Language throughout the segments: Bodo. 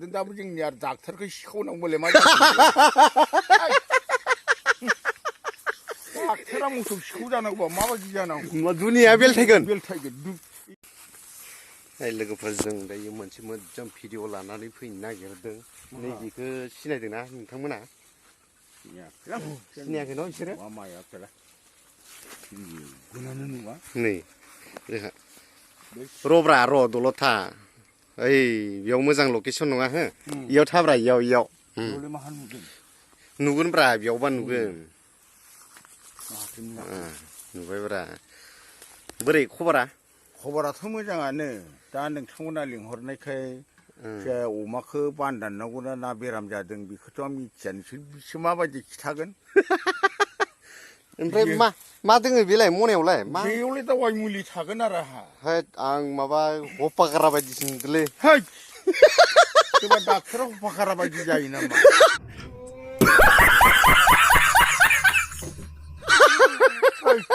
लांदों दाबो जोंनि आरो डाक्टारखौ सिखावनांगौलाय मा डाक्टारा मोसौ सिखाव जानांगौबा माबायदि जानांगौ दुनिया बेलथायगोन लोगोफोर जों दायो मोनसे मोजां भिडिअ लानानै फैनो नागिरदों नैबेखौ सिनायदोंना नोंथांमोना सिनायाखै न' बिसोरो नै जोंहा रब्रा र' दलद था ओइ बेयाव मोजां लकेसन नङा हो इयाव थाब्रा इयाव नुगोनब्रा बेयावबा नुगोन नुबायब्रा बोरै खबराथ' मोजाङानो दा नोंथांमोना लिंहरनायखाय अमाखौ बान्दाननांगौना ना बेराम जादों बेखौथ' आं मिथिया नोंसोर माबायदि खिथागोन ओमफ्राय मा दोङो बेलाय मनायावलाय बेयावलाय दावाइ मुलि थागोन आरो हैद आं माबा हपाकारा बायदिसो नुदोंलै सोरबा डाक्टारा हपाकारा बायदि जायो नामा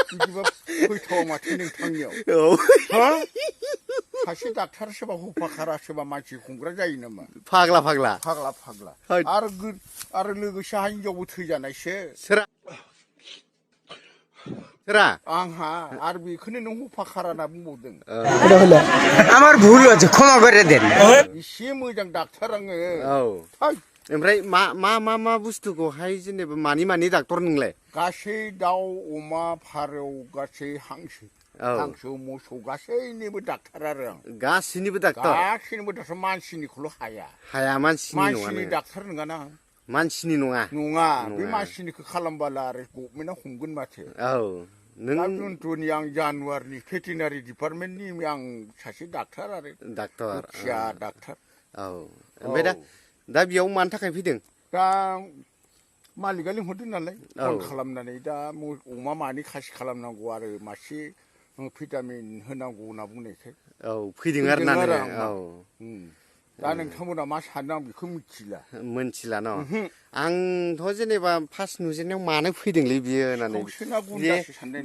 बिदिबा फैथावा माथो नोंथांनियाव सासे डाक्टार सोरबा हपाकारा सोरबा मानसि हमग्रा जायो नामा फाग्ला आरो लोगोसे हिनजावबो थैजानायसो सोरा आंहा आरो बेखौनो नों हपाकारा होनना बुंबावदों আমার ভুল হয়েছে ক্ষমা করে দেন एसे मोजां डाक्टार आङो ओमफ्राय मा बुस्थुखौहाय जेनेबा मानि डाक्टर नोंलाय गासै दाउ अमा फारौ गासै हांसो मोसौ गासैनिबो डाक्टार आरो आं गासैनिबो डाक्टर मानसिनिखौल' हाया मानसिनि डाक्टार नङाना मानसिनि नङा बे मानसिनिखौ खालामबाला आरो गभर्नमेन्टआ हमगोन माथो नों जुन्थुनि आं जानुवारिनि भेटेनारि डिपार्टमेन्टनि आं सासे डाक्टार आरो डाक्टार ओमफ्राय दा बेयाव मानि थाखाय फैदों दा मालिकआ लिंहरदों नालाय फन खालामनानै दा अमा मानै खासि खालामनांगौ आरो मासे भिटामिन होनांगौ होनना बुंनायखाय फैदों आरो ना दा नोंथांमोना मा सानो आं बेखौ मिथिला न' आंथ' जेनेबा फार्स्ट नुजेननायाव मानो फैदोंलै बियो होननानै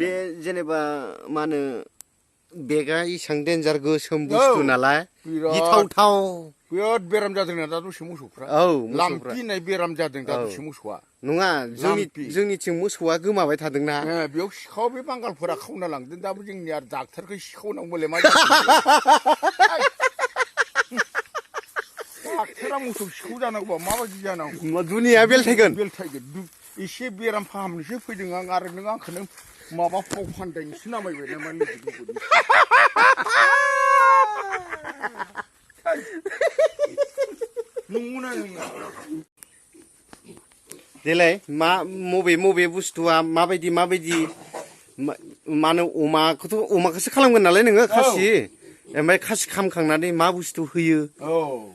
बे जेनेबा मा होनो बेगा इसां देन्जार गोसोम बुस्थु नालाय गिथावथाव बिराद बेराम जादों दा दसे मोसौफ्रा लाम्पि होननाय बेराम जादों दा दसे मोसौआ नङा जोंनिथिं मोसौआ गोमाबाय थादोंना बेयाव सिखाव बे बांगालफोरा खावना लांदों दाबो जोंनि आरो डाक्टारखौ सिखावनांगौलाय मा डाक्टारा मोसौ सिखाव जानांगौबा माबायदि जानांगौ दुनिया बेलथायगोन एसे बेराम फाहामनोसो फैदों आं आरो नों आंखौनो माबा फाव फान्दायनोसो नामायबाय नामा नंगौना नङा देलाय मबे बुस्थुआ माबायदि मा होनो अमाखौसो खालामगोन नालाय नोङो खासि ओमफ्राय खासि खालामखांनानै मा बुस्थु होयो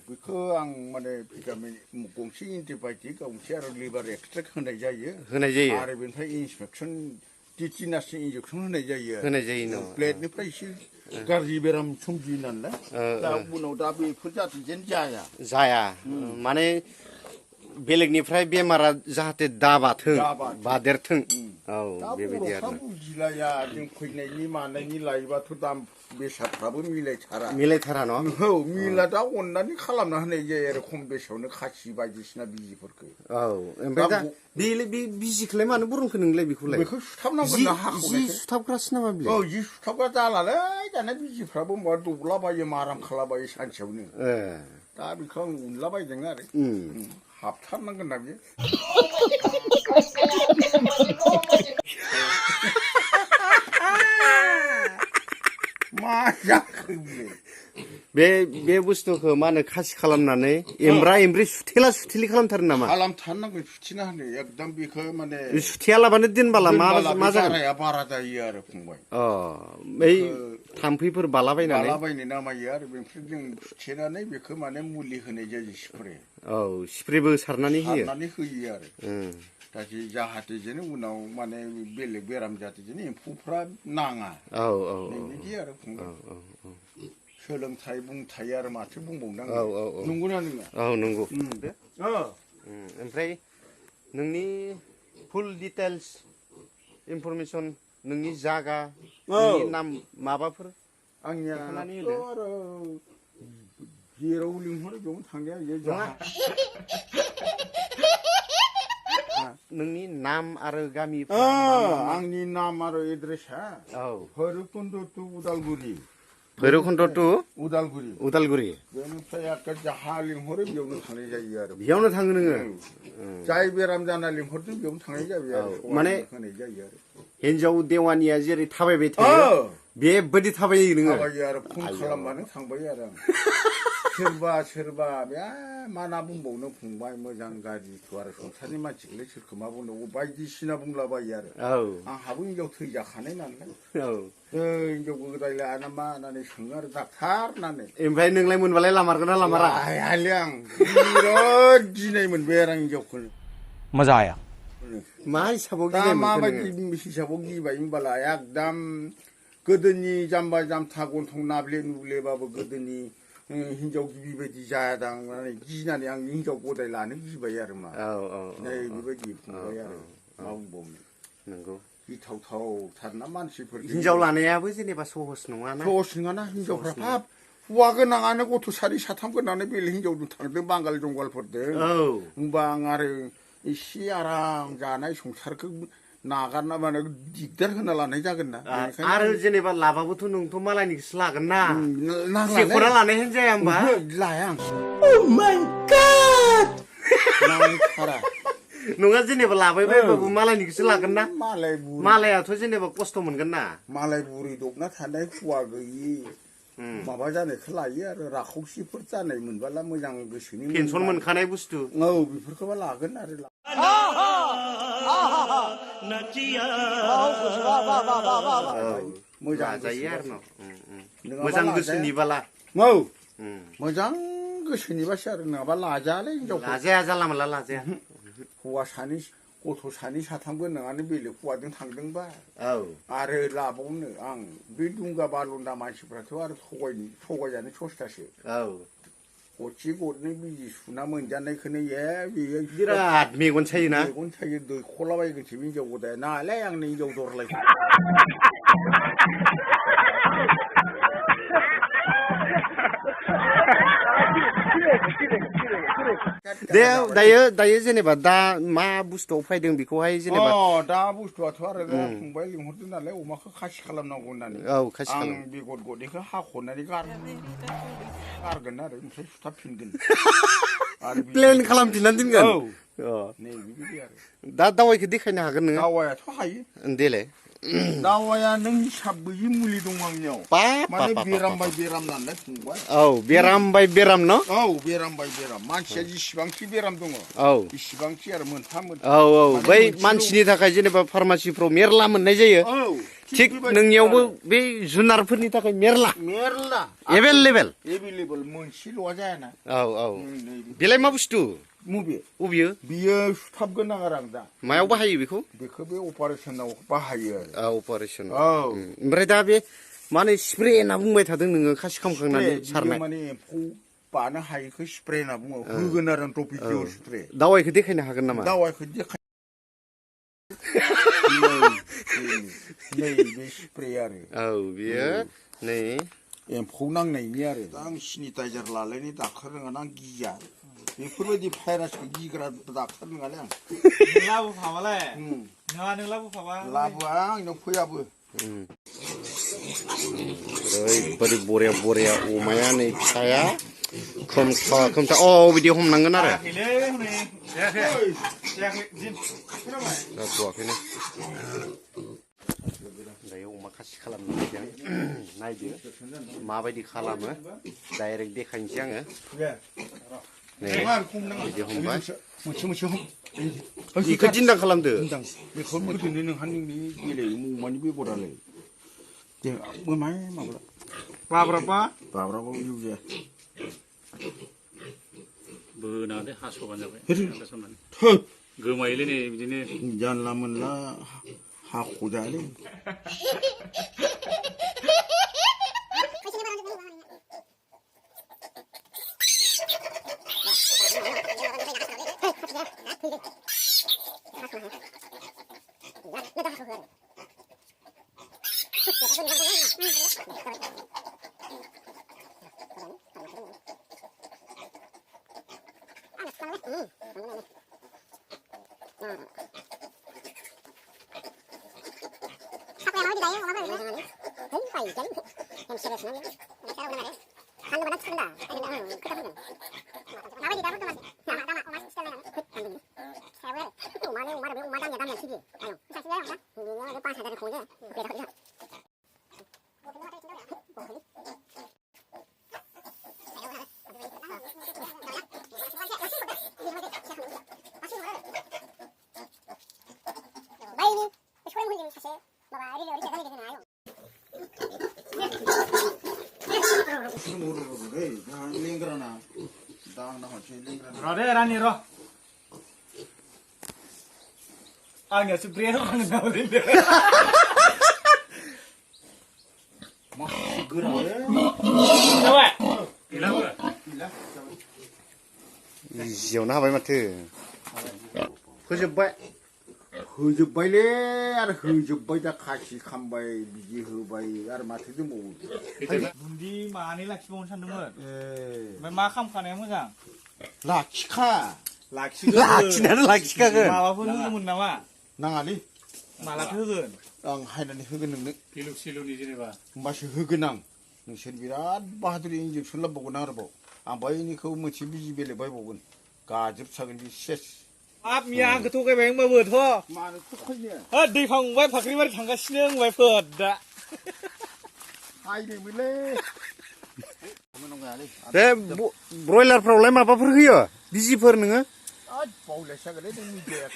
बेखौ आं माने भिटामिन गंसे एन्टिबायटिक गंसे आरो लिभार एक्सट्रेक्ट होनाय जायो आरो बेनिफ्राय इन्सपेक्सन टिटिनासनि इन्जेक्सन होनाय जायो प्लेटनिफ्राय एसे गाज्रि बेराम सोमजियो नालाय दा उनाव दा बेफोर जाथों जाया माने बेलेगनिफ्राय बेमारा जाहाथे दाबाथों बादेरथों बेबायदि आरो बुजिलाया जों फैनायनि मानायनि लायोबाथ' दाम बेसादफ्राबो मिलायथारा न' मिला दा अननानै खालामना होनाय जायो आरो खम बेसेयावनो खासि बायदिसिना बिजिफोरखौ ओमफ्राय दा बे बिजिखौलाय मानो बरनखो नोंलाय बेखौ सुथाबनांगोन ना जि सुथाबग्रासो नामा बे जि सुथाबग्रा जालालै दाना बिजिफ्राबो माबा दौलाबायो माराम खालाबायो सानसेयावनो दा बेखौ आं उनलाबायदों आरो हाबथारनांगोन ना बियो मा जाखो बे बुस्थुखौ मा होनो खासि खालामनानै एमब्रा एमब्रि सुथेलि खालामथारो नामा खालामथारनांगोन सुथेना होनो एकदम बेखौ माने सुथेयालाबानो दोनबाला मा जागोन बारा जायो आरो फंबाय बै थाम्फैफोर बालाबायनो नामायो आरो बेनिफ्राय जों सुथेनानै बेखौ माने मुलि होनाय जायो स्प्रेबो सारनानै होयो आरो दा जाहाथे जेन उनाव माने बेलेग बेराम जाहाथे जेन एम्फौफ्रा नाङा बिदि आरो फंबाय सोलोंथाइ बुंथाय आरो माथो बुंबावनांगौ नंगौना नङा नंगौ ओमफ्राय नोंनि फुल डिटेल्स इनफरमेसन नोंनि जागा नोंनि नाम माबाफोर आंनिया आरो जेराव लिंहरो बेयावनो थांनाया इयो जाहा नोंनि नाम आरो गामि आंनि नाम आरो एड्रेसा भैरबकुन्द टु उदालगुरि भैरबकुन्द टु उदालगुरि बेनिफ्राय आरो जाहा लिंहरो बेयावनो थांनाय जायो आरो बेयावनो थाङो नोङो जाय बेराम जाना लिंहरदों बेयावनो थांनाय जाबाय आरो माने होनाय जायो आरो हिनजाव देवानिया जेरै थाबायबाय थायो बेबायदि थाबायो नोङो थाबायो आरो फन खालामबानो थांबाय आरो आं सोरबा बे मा ना बुंबावनो फंबाय मोजां गाज्रिथ' आरो संसारनि मानसिखौलाय सोरखौ मा बुंनांगौ बायदिसिना बुंलाबायो आरो आंहाबो हिनजाव थैजाखानाय नालाय हिनजाव गोदायलाया ना मा होननानै सोङो आरो डाक्टार होननानै ओमफ्राय नोंलाय मोनबालाय लामारगोन ना लामारा हायालै आं बिराद गिनाय मोनबाय आरो आं हिनजावखौनो मजा आया मा हिसाबाव दा गिनाय माबायदि हिसाबाव गिबाय होनबाला एकदम गोदोनि जाम्बा जाम्था गन्थं नाब्ले नुब्लेबाबो गोदोनि हिनजाव गिबि बायदि जायादां माने गिनानै आं हिनजाव गदाय लानो गिबाय आरो मा नै बेबायदि फंबाय आरो मा बुंबावनो नंगौ गिथावथावथारना मानसिफोर हिनजाव लानायाबो जेनेबा सहस नङाना सहस नङाना हिनजावफ्रा हाब हौवा गोनाङानो गथ' साथाम गोनाङानो बेलेग हिनजावजों थांदों बांगाल जंगालफोरजों होमबा आं आरो एसे आराम जानाय संसारखौ नागारना माने दिगदार होना लानाय जागोन ना आरो जेनेबा लाबाबोथ' नोंथ' मालायनिखौसो लागोन ना सेख'ना लानाय जाया होमबा लाया आं नङा जेनेबा लाबायबायबाबो मालायनिखौसो लागोन ना मालायाथ' जेनेबा खस्थ' मोनगोन ना मालाय बुरि दबना थानाय हौवा गैयि माबा जानायखौ लायो आरो राखावसिफोर जानाय मोनबाला मोजां गोसोनि पेन्सन मोनखानाय बुस्थु बेफोरखौबा लागोन आरो मोजां जायो आरो मोजां गोसोनिबाला मोजां गोसोनिबासो आरो नङाबा लाजायालै हिनजावखौ लाजाया जानला मोनला लाजाया हौवा सानै गथ' सानै साथामबो नोङानो बेलेग हौवाजों थांदोंबा आरो लाबावनो आं बे दुंगा बालुन्दा मानसिफ्राथ' आरो थगायजानो सस्थासो गरसे गरनै बिजि सुना मोनजानायखौनो बेयो बिराद मेगन सायोना मेगन सायो दैखलाबायगोनसो बे हिनजाव गदाया नालाय आंनो हिनजाव दरलायखौ दायो जेनेबा दा मा बुस्थुआव फैदों बेखौहाय जेनेबा दा बुस्थुआथ' आरो दा फंबाय लिंहरदों नालाय अमाखौ खासि खालामनांगौ होननानै आं बेगर गदैखौ हाख'नानै गारगोन आरो ओमफ्राय सुथाबफिनगोन प्लेन खालामफिननानै दोनगोन नै बेबायदि आरो दा दावाइखौ देखायनो हागोन नोङो दावायाथ' हायो देलाय दावाया नों हिसाब गैयि मुलि दं आंनियाव माने बेराम बाय बेराम नालाय फंबाय बेराम बाय बेराम न बेराम बाय बेराम मानसिया जेसेबांखि बेराम दङ इसिबांखि आरो मोनफा बै मानसिनि थाखाय जेनेबा फार्मासिफ्राव मेरला मोननाय जायो थिग नोंनियावबो बे जुनारफोरनि थाखाय मेरला एभेलेबेल मोनसेल'आ जायाना बेलाय मा बुस्थु बियो सुथाबगोन आरो आं दा मायाव बाहायो बेखौ बे अपारेसनाव बाहायो आरो अपारेसन ओमफ्राय दा बे माने स्प्रे होनना बुंबाय थादों नोङो खासि खालामखांनानै सारनाय माने एम्फौ बानो हायिखौ स्प्रे होनना बुङो होगोन आरो टपिकियर स्प्रे दावाइखौ देखायनो हागोन नामा दावाइखौ नै बे स्प्रे आरो बेयो नै एम्फौ नांनायनि आरो आं सेनिटाइजार लालायनि डाक्टार नङाना आं गिया बेफोरबायदि भाइरासखौ गिग्रा डाक्टार नङालै आं लाबोफाबालाय नों लाबोफाबा लाबोआ आंनाव फैयाबो ओरैबायदि बरिया अमाया नै फिसाया खोमथा बिदि हमनांगोन आरो जाथ'वाखैनो दायो अमा खासि खालामनो नायदो माबायदि खालामो डाइरेक्ट देखायनोसै आङो बिदि हमबाय बेखौ दिन्दां खालामदो बेखौ मोदोनो नोंहा नोंनि बेलायाव अमानि बेगरालाय बाब्राबा इउ जाया बोनानै हास'बानो जाबाय गोमायोलै नै बिदिनो जानला मोनला हाख'जायालै 랭그라나 나 같이 랭그라나 러데 라니 러 아니야 스프레이 하는 거 어딘데 막 그러네 나와 이라고 지원나 하बाय 마थो फोजोबबाय होजोबबायलै आरो होजोबबाय दा खासि खामबाय बिदि होबाय आरो माथो दंबावो बुन्दि मानै लाखिबावनो सानदोंमोन ओमफ्राय मा खामखानाया मोजां लाखिखा लाखिनायानो लाखिखागोन माबाफोर होगौमोन नामा नाङालै मालाथो होगोन आं हायनानै होगोन नोंनो फिलु सिलुनि जेनेबा होमबासो होगोन आं नोंसोर बिराद बाहादुर इन्जेकसन लाबबावगोन आरोबाव आं बैनिखौ मोनसे बिजि बेलेग बायबावगोन गाजोबसागोन बे सेस हाब मिया आंखौ थगायबाय होनबाबोथ' मानो थगायनो हो दै फंबाय फाख्रिबारि थांगासिनो होनबाय फोद दा हायदोंमोनलै बे ब्रयलारफ्रावलाय माबाफोर होयो बिजिफोर नोङो बावलायसागोनलै नों मिडियाया